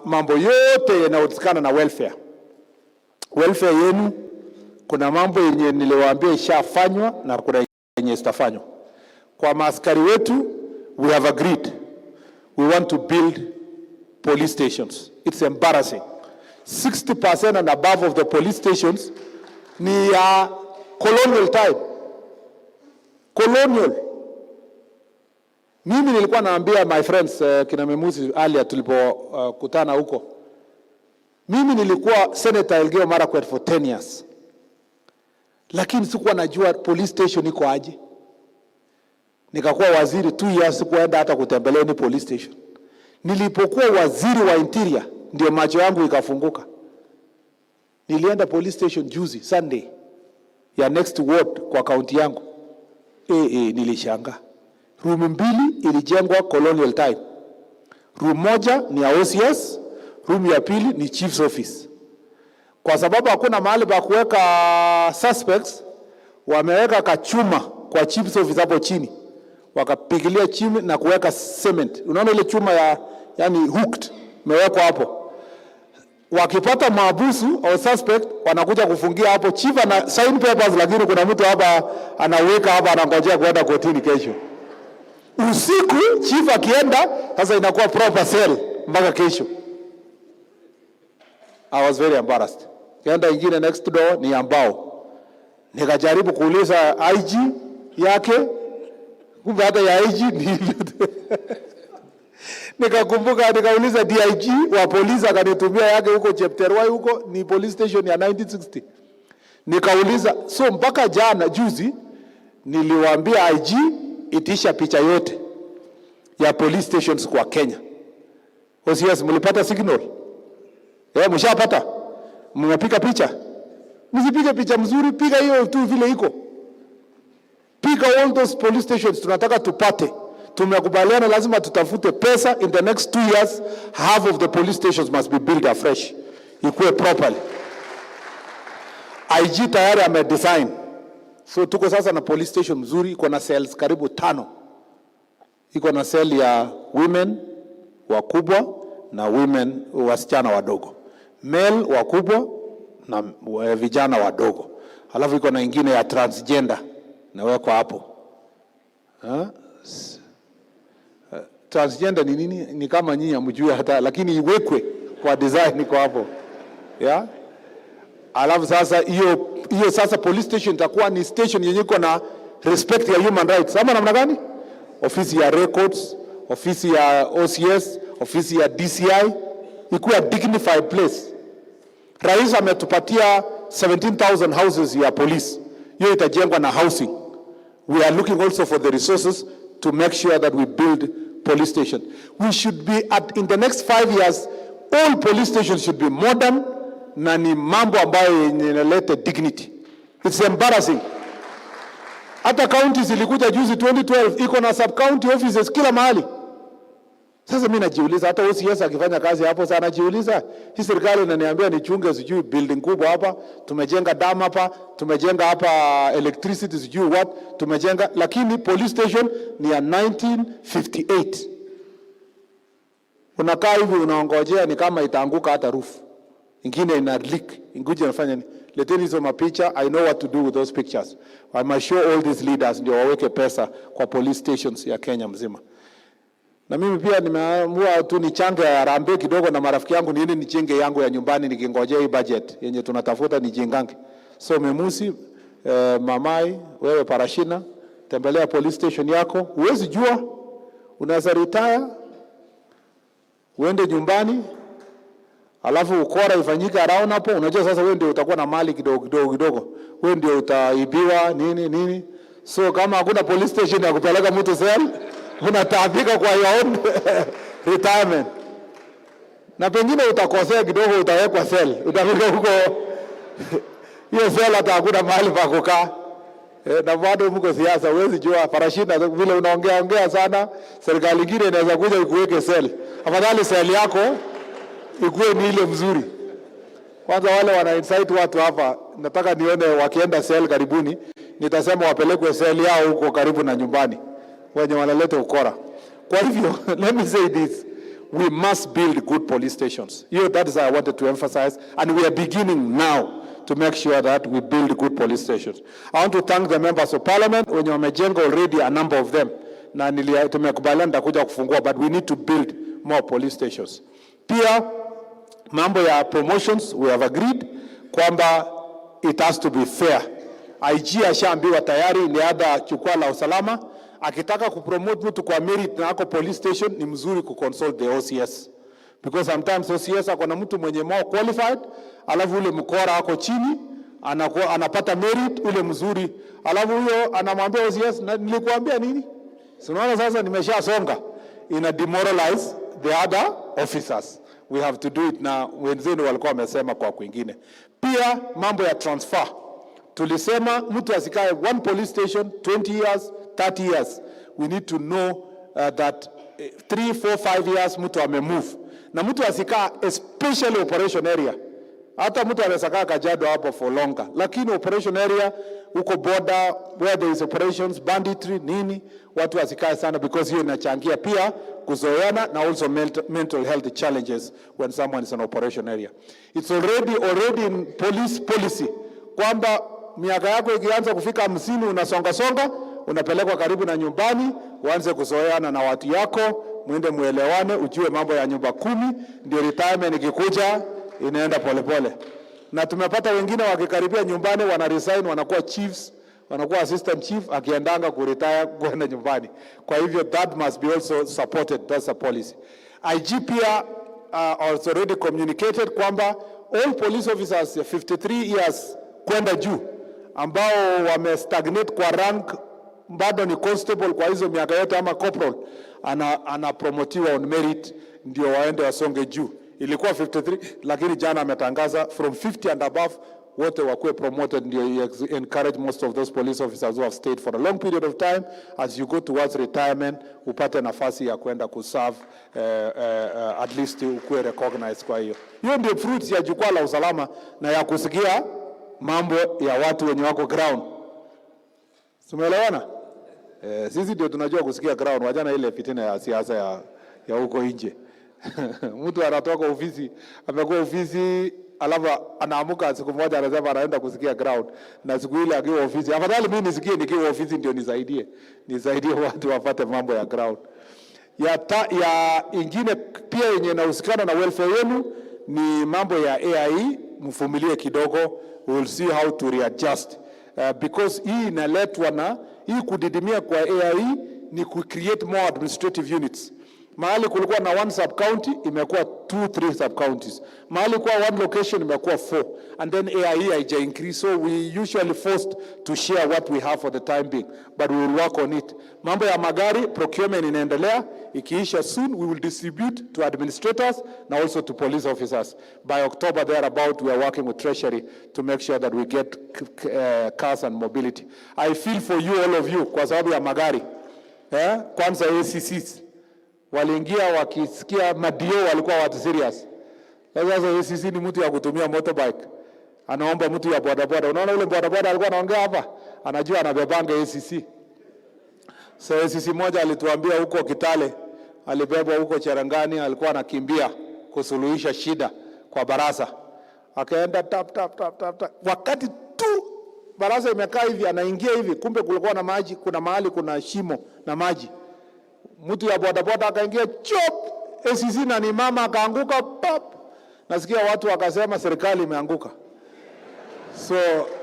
Mambo yote yanayohusikana na welfare. Welfare yenu, kuna mambo yenye niliwaambia ishafanywa na kuna yenye zitafanywa. Kwa maaskari wetu, we have agreed we want to build police stations. It's embarrassing. 60% and above of the police stations ni ya colonial time. Colonial. Mimi nilikuwa naambia my friends, kina Memusi, earlier tulipokutana huko. Mimi nilikuwa senator Elgeyo Marakwet for 10 years. Lakini sikuwa najua police station iko aje. Nikakuwa waziri 2 years, sikuenda hata kutembelea ni police station. Nilipokuwa waziri wa interior ndio macho yangu ikafunguka. Nilienda police station juzi Sunday ya next ward kwa kaunti yangu. Nilishangaa. Room mbili ilijengwa colonial time. Room moja ni ya OCS, room ya pili ni chief's office. Kwa sababu hakuna mahali pa kuweka suspects, wameweka kachuma kwa chief's office hapo chini, wakapigilia chini na kuweka cement. Unaona ile chuma ya, yani, hooked imewekwa hapo. Wakipata maabusu au suspect, wanakuja kufungia hapo. Chief ana sign papers, lakini kuna mtu hapa anaweka hapa, anangojea kwenda kotini kesho usiku. Chief akienda sasa, inakuwa proper cell mpaka kesho. I was very embarrassed. Kenda ingine next door ni ambao nikajaribu kuuliza IG yake, kumbe hata ya IG ni nikakumbuka, nikauliza DIG wa polisi, akanitumia yake huko Chepterwai, huko ni police station ya 1960. Nikauliza, so mpaka jana juzi niliwaambia IG, itisha picha yote ya police stations kwa Kenya. OCS, mlipata signal? Eh, mshapata? Mmepiga picha? Msipige picha mzuri, piga hiyo tu vile iko. Piga all those police stations, tunataka tupate. Tumekubaliana lazima tutafute pesa in the next 2 years, half of the police stations must be built afresh. Ikuwe properly. IG tayari ame design. So tuko sasa na police station mzuri, iko na cells karibu tano. Iko na cell ya women wakubwa na women wasichana wadogo, male wakubwa na vijana wadogo, alafu iko na ingine ya transgender nawekwa hapo. Ha? Transgender ni nini? Ni kama nyinyi hamjui hata, lakini iwekwe kwa design iko hapo, yeah? Alafu sasa hiyo hiyo sasa police station itakuwa ni station yenye iko na respect ya human rights, ama namna gani? Ofisi ya records, ofisi ya OCS, ofisi ya DCI, ikuwa dignified place. Rais ametupatia 17,000 houses ya police, hiyo itajengwa na housing. We are looking also for the resources to make sure that we build police station. We should be at, in the next 5 years, all police stations should be modern na ni mambo ambayo yenye inaleta dignity. It's embarrassing. Hata county zilikuja juzi 2012 iko na sub county offices kila mahali. Sasa mimi najiuliza, hata OCS akifanya kazi hapo sana najiuliza, hii serikali inaniambia nichunge sijui building kubwa hapa, tumejenga dam hapa, tumejenga hapa electricity, sijui what, tumejenga, lakini police station ni ya 1958. Unakaa hivi unaongojea ni kama itaanguka hata roof. Ingine ina leak, inguje inafanya nini? Leteni hizo mapicha, I know what to do with those pictures. I must show all these leaders ndio waweke pesa kwa police stations ya Kenya mzima. Na mimi pia nimeamua tu nichange harambee kidogo na marafiki yangu niende nijenge yangu ya nyumbani nikingojea hii budget yenye tunatafuta nijengange. So Memusi, Mamai, wewe Parashina, tembelea police station yako. Huwezi jua, unaweza retire uende nyumbani, alafu ukora ifanyike around hapo. Unajua sasa wewe ndio utakuwa na mali kidogo kidogo kidogo, wewe ndio utaibiwa nini nini. So kama hakuna police station ya kupeleka mtu cell, unataabika kwa your own retirement, na pengine utakosea kidogo, utawekwa cell, utafika huko hiyo cell hata hakuna mahali pa kukaa. Na bado mko siasa, huwezi jua Parashina, vile unaongea ongea sana, serikali ingine inaweza kuja ikuweke cell. Afadhali cell yako ikuwe ni ile mzuri. Kwanza wale wana incite watu hapa, nataka nione wakienda cell karibuni, nitasema wapelekwe cell yao huko karibu na nyumbani, wenye wanaleta ukora. Kwa hivyo let me say this, we We must build good police stations. Hiyo, that is I wanted to emphasize, and we are beginning now to make sure that we build good police stations. I want to thank the members of parliament wenye wamejenga already, a number of them, na tumekubaliana nitakuja kufungua, but we need to build more police stations. Pia mambo ya promotions, we have agreed kwamba it has to be fair. IG ashaambiwa tayari ni ada jukwaa la usalama, akitaka kupromote mtu kwa merit na ako police station, ni mzuri kuconsult the OCS, because sometimes OCS ako na mtu mwenye more qualified, alafu ule mkora ako chini anakuwa anapata merit ule mzuri, alafu huyo anamwambia OCS, "Na nilikuambia nini? Si unaona sasa nimeshasonga." Ina demoralize the other officers. We have to do it, na wenzenu walikuwa wamesema kwa kwingine. Pia mambo ya transfer, tulisema mtu asikae one police station 20 years, 30 years. We need to know that 3, 4, 5 years mtu amemove, na mtu asikaa, especially operation area. Hata mtu anaweza kaa Kajiado hapo for longer, lakini operation area huko border where there is operations, banditry, nini, watu wasikae sana because hiyo inachangia pia kuzoeana na also mental health challenges when someone is in operation area. It's already in police policy kwamba miaka yako ikianza kufika 50, unasonga songa, unapelekwa karibu na nyumbani, uanze kuzoeana na watu yako, mwende muelewane, ujue mambo ya nyumba kumi, ndio retirement ikikuja inaenda polepole. Na tumepata wengine wakikaribia nyumbani wana resign, wanakuwa chiefs, wanakuwa assistant chief, akiendanga kuretire kwenda nyumbani. Kwa hivyo that must be also supported, that's a policy. IG pia also already communicated kwamba all police officers 53 years kwenda juu ambao wame stagnate kwa rank, bado ni constable kwa hizo miaka yote ama corporal, anapromotiwa on merit ndio waende wasonge juu. Ilikuwa 53, lakini jana ametangaza from 50 and above wote wakuwe promoted, ndio he encourage most of those police officers who have stayed for a long period of time, as you go towards retirement, upate nafasi ya kwenda kuserve, at least ukuwe recognized. Kwa hiyo hiyo ndio fruits ya jukwaa la usalama na ya kusikia mambo ya watu wenye wako ground. Tumeelewana? Eh, sisi ndio tunajua kusikia ground, wachana ile fitina ya siasa ya huko nje. Mtu anatoka ofisi, amekuwa ofisi, alafu anaamuka siku moja anasema anaenda kusikia ground, na siku ile akiwa ofisi, afadhali mimi nisikie nikiwa ofisi ndio nisaidie watu wapate mambo ya ground. Ya ingine pia yenye inahusikana na welfare yenu ni mambo ya AIE, mvumilie kidogo, we will see how to readjust, because hii inaletwa na hii kudidimia kwa AIE ni ku create more administrative units. Mahali kulikuwa na one sub county imekuwa two, three sub counties. Mahali kwa one location imekuwa four, and then AIE haija increase, so we usually forced to share what we have for the time being, but we will work on it. Mambo ya magari, procurement inaendelea, ikiisha soon we will distribute to administrators na also to police officers. By October thereabout, we are working with Treasury to make sure that we get cars and mobility. I feel for you, all of you, kwa sababu ya magari. Eh? Kwanza ACCs waliingia wakisikia maDO walikuwa watu serious. Sasa ACC ni mtu ya kutumia motorbike, anaomba mtu ya bodaboda. Unaona ule bodaboda alikuwa anaongea hapa, anajua anabebanga ACC. So ACC moja alituambia huko Kitale, alibebwa huko Cherangani, alikuwa anakimbia kusuluhisha shida kwa baraza, akaenda tap tap tap tap tap. Wakati tu baraza imekaa hivi, anaingia hivi, kumbe kulikuwa na maji, kuna mahali kuna shimo na maji, mtu ya bodaboda akaingia chop, ACC na ni mama akaanguka pap. Nasikia watu wakasema serikali imeanguka. So